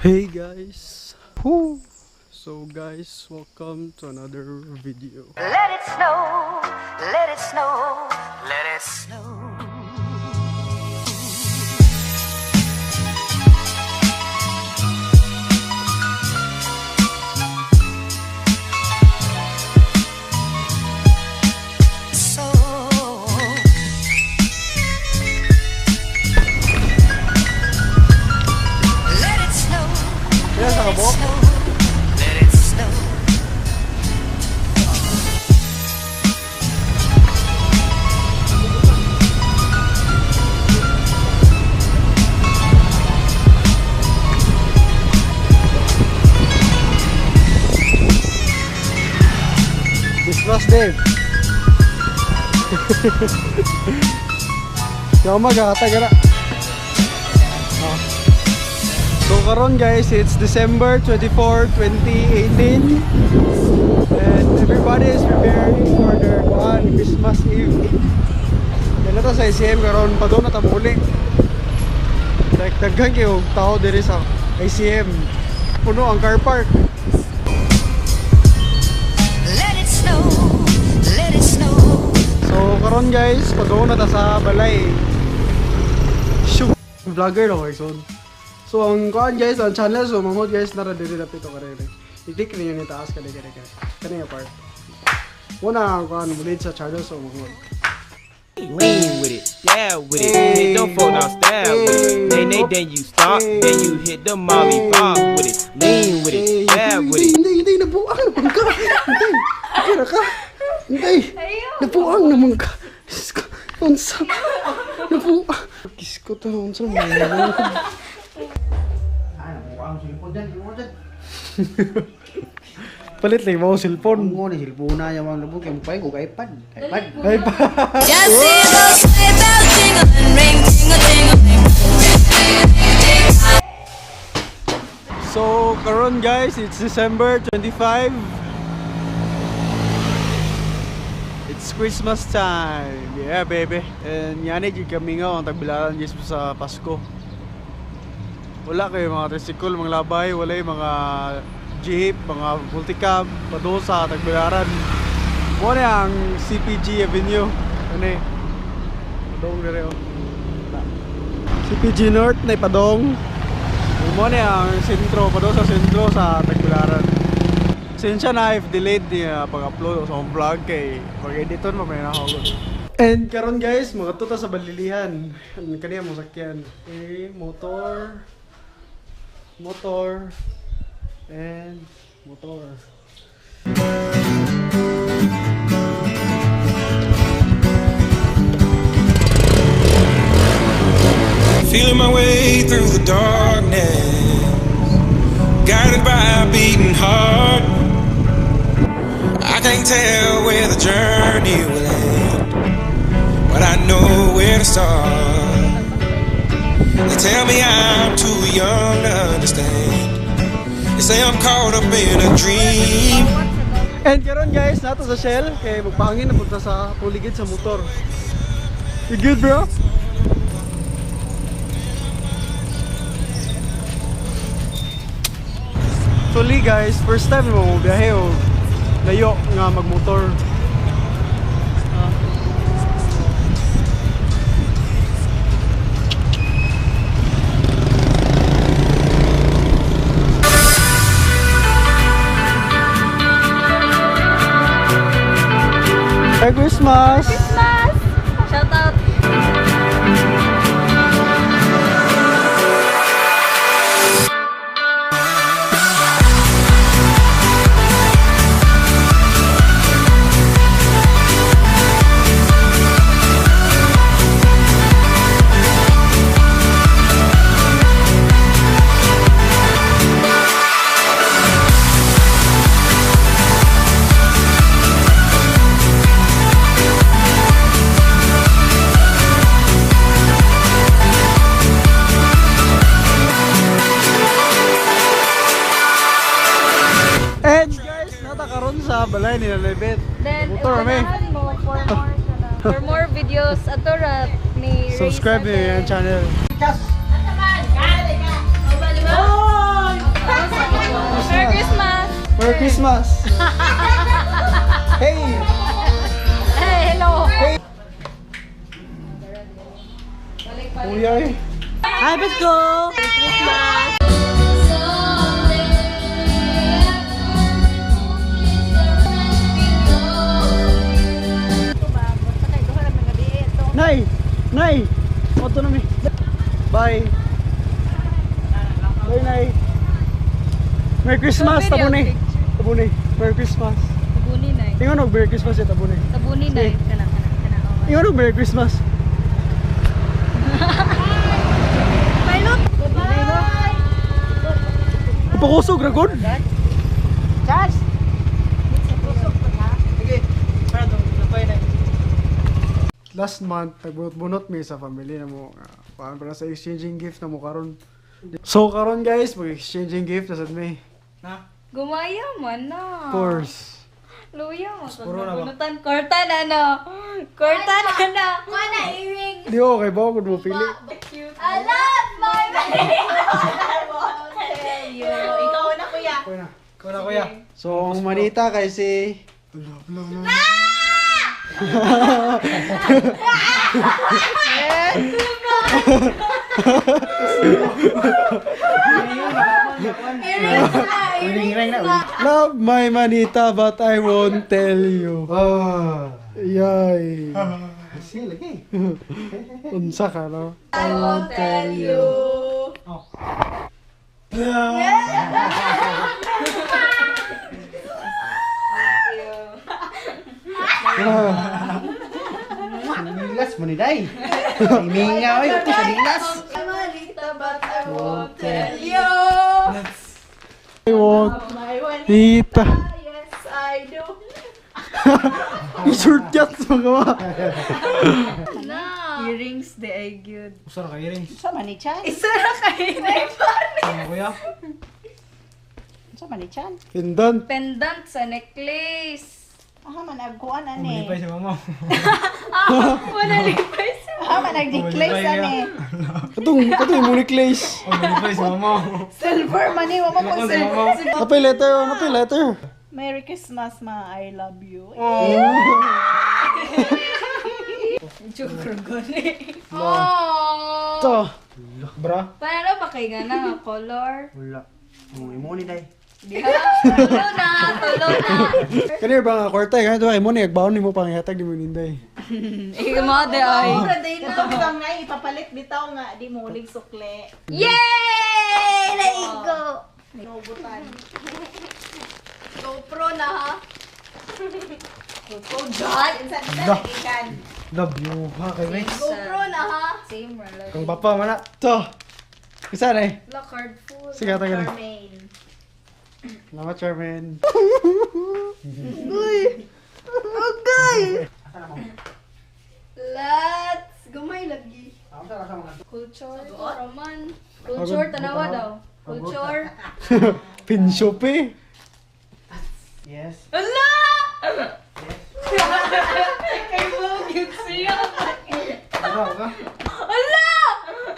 Hey guys! Woo! So guys, welcome to another video. Let it snow, let it snow, let it snow. So let it snow, Kaya sa let it kabok? Snow, let it snow. Christmas Dave! Ikaw magkakataga na. Ah. So karon guys, it's December 24, 2018. And everybody is preparing for their kuan, Christmas Eve. Yan na ta sa ICM karon pa doon natamuli. Like daghan kayo og tao diri sa ICM. Puno ang car park. Let it snow, let it snow. So karon guys, pag na ta sa balay. Shoot, vlogger na ko so. So ang kuan guys, ang channel so mamod guys nara diri dapit ko karere. I-click ninyo ni taas kani kani kani. Kani nga part. Una ang kuan mulid sa channel so mamod. Lean with it, dab with it, hit the phone now stab with it. Nay nay, then you stop, then you hit the molly pop with it. Lean with it, dab with it. Hindi, hindi, nabuang naman ka. Hindi, kira ka. Hindi, nabuang naman ka. Diyos ko, unsa. Nabuang. Kis ko to, unsa mo. Ay, nabuang silpon dyan, silpon dyan. Palit lang mo cellphone. Kung ni silpon na yung mga lubog, yung pay, kung iPad. iPad. Ay pa. Just see those sleigh bells jingling, ring, tingle, tingle, ting. So, karon guys, it's December 25. It's Christmas time. Yeah, baby. And yani gyud kami nga ang tagbilaran guys sa Pasko. Wala kayo mga tricycle, mga labay, wala yung mga jeep, mga multicab, padosa, tagbilaran. Mo na ang CPG Avenue. Ano eh? Padong dire oh. CPG North na ipadong. Mo na ang sentro, padong sa sentro sa Tagbilaran. Sensya na if delayed niya pag-upload sa akong vlog kay mag-editon pa may ako. And karon guys, mga tuta sa balilihan. Ang kaniya mo sakyan. Eh, motor, motor, and motor. Feeling my way through the darkness, guided by a beating heart. I can't tell where the journey will end, but I know where to start. They tell me I'm too young to understand. They say I'm caught up in a dream. And karon guys, nato sa Shell kay magpahangin na punta sa tuligid sa motor. You good, bro? Actually guys, first time mo biyahe o layo nga magmotor. Merry Christmas! Christmas! Shout out! And guys, nata karon sa balay ni Lalibet. Then, Motor kami. unahan mo for more ka na. For more videos, ato ra ni Ray Subscribe niyo Seven. yung channel. Oh! Christmas! Hey! Hey, hello. Kuya eh. Hi, Pasko! Nay! Nay! Moto na mi. Bye! Bye, Nay! Merry Christmas! Tabunay! Tabunay! Merry Christmas! Tabuni na. Ingon og Merry Christmas eh, tabunay. Tabuni na. Kana, kana, kana. Oh. Ingon og Merry Christmas! Pilot! Bye! Ipakusog, ragod! Charles! Last month, nagbunot-bunot mi sa family na mo. Paano para sa exchanging gift na mo karon. So karon guys, mag-exchanging gift na sad mi. Gumaya man na. Of course. Luya mo. Puro na ba? Bunutan. Korta na no. Korta na na. Mana earring. Di ko kay ba kung mo pili. I love my baby. Ikaw na, kuya. Okay na. Ikaw na kuya. So ang manita kay si Earrings na. Earrings na. Love my manita but I won't tell you. Ah. Yay. Sige, lagi. Unsa ka no? I won't tell you. Nilas mo ni Day. Iminga, oy. Ito sa nilas. Manita, but I won't tell you. I won't. Tita. Yes, I do. I-short yan sa mga ba? Na. Earrings de ay good. Usa ra kay ring. Sa man ni Chan? Isa ra kay Ano kuya? Sa man ni Chan? Pendant. Pendant sa necklace. Aha, man agkuan ani. si mama. Wala lipay sa. Aha, man ag-necklace ani. Katong katong imong necklace. Silver man ni, wa man ko silver. Napay letter, oh, napay letter. Merry Christmas, ma. I love you. Joker gani. Oh. To. Bra. Paano ba kay nga na nga color? Wala. Oh, imo ni Day. Diha. Tulo na, tulo na. Kani ba nga kwarta kani to kay mo ni agbaon nimo panghatag nimo ninday. Eh, mga de ay. Ito bitaw nga, ipapalit bitaw nga, di mo ulig sukle. Yay! Naigo. Nubutan. GoPro na ha. GoPro dyan. Insan insan ikan. Love you ha kay Rex. GoPro na ha. Same ra lang. Kang papa man na. To. Isa na eh. La card full. Sige tagal na. Charmaine. Salamat, Charmaine. Okay. Let's gumay lagi. Culture, Roman. Culture, tanawa daw. Culture. Pinsyope. Yes. Ala! Kay mo, cute siya. Bra ka. Ala!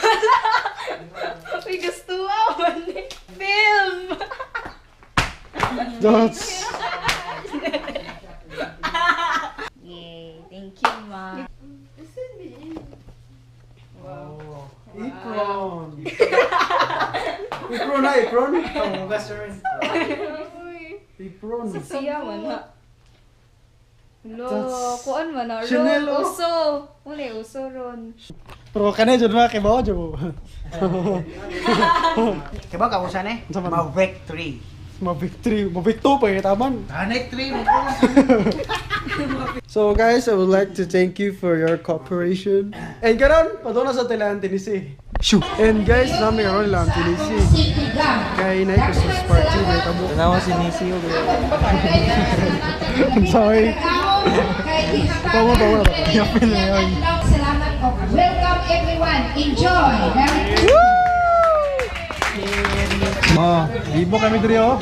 Ala! Uy, gusto man ni. Film! That's Yay! Thank you, ma. Oh, apron. Apron na, apron. Hugas, sir. Apron. Siya man na. Lo, That's- kuan man na. Ron, Chanel, oh. uso. Wala, uso ron. Pero kanay jud ba kay bawo jud mo. Kaya ba kausan eh? Unsa man? Maverick 3. Ma-victory, ma-victo pa kita man. Hanay 3. So guys, I would like to thank you for your cooperation. And karon, padona sa Tailan Tinisi. Shoo. And guys, nami karon lang Tinisi. Kay na Christmas party may tabo. Tanawa si Nisi. I'm sorry. Pawa pawa. Yapin na yun. Salamat po. Welcome everyone. Enjoy. Merry Christmas. Ma, libo kami diri oh.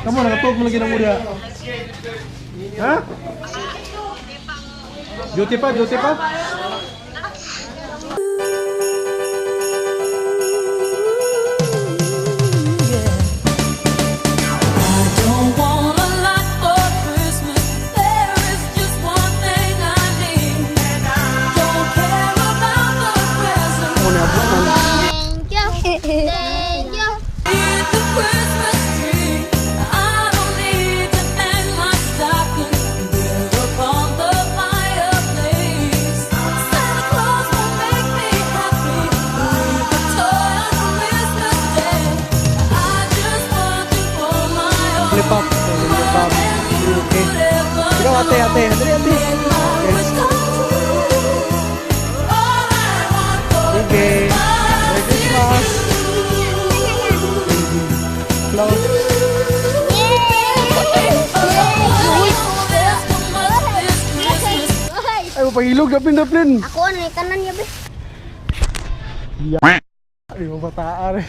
Kamo nakatuog mo lagi ng murya. Ha? Duty pa, duty pa. Don't want Ate, ate. Dali, ate. Okay. Sige. Merry Christmas. Close. Ay, mapahilog. Daplin, daplin. Ako ano tanan ya be. Ay, mo bataan eh.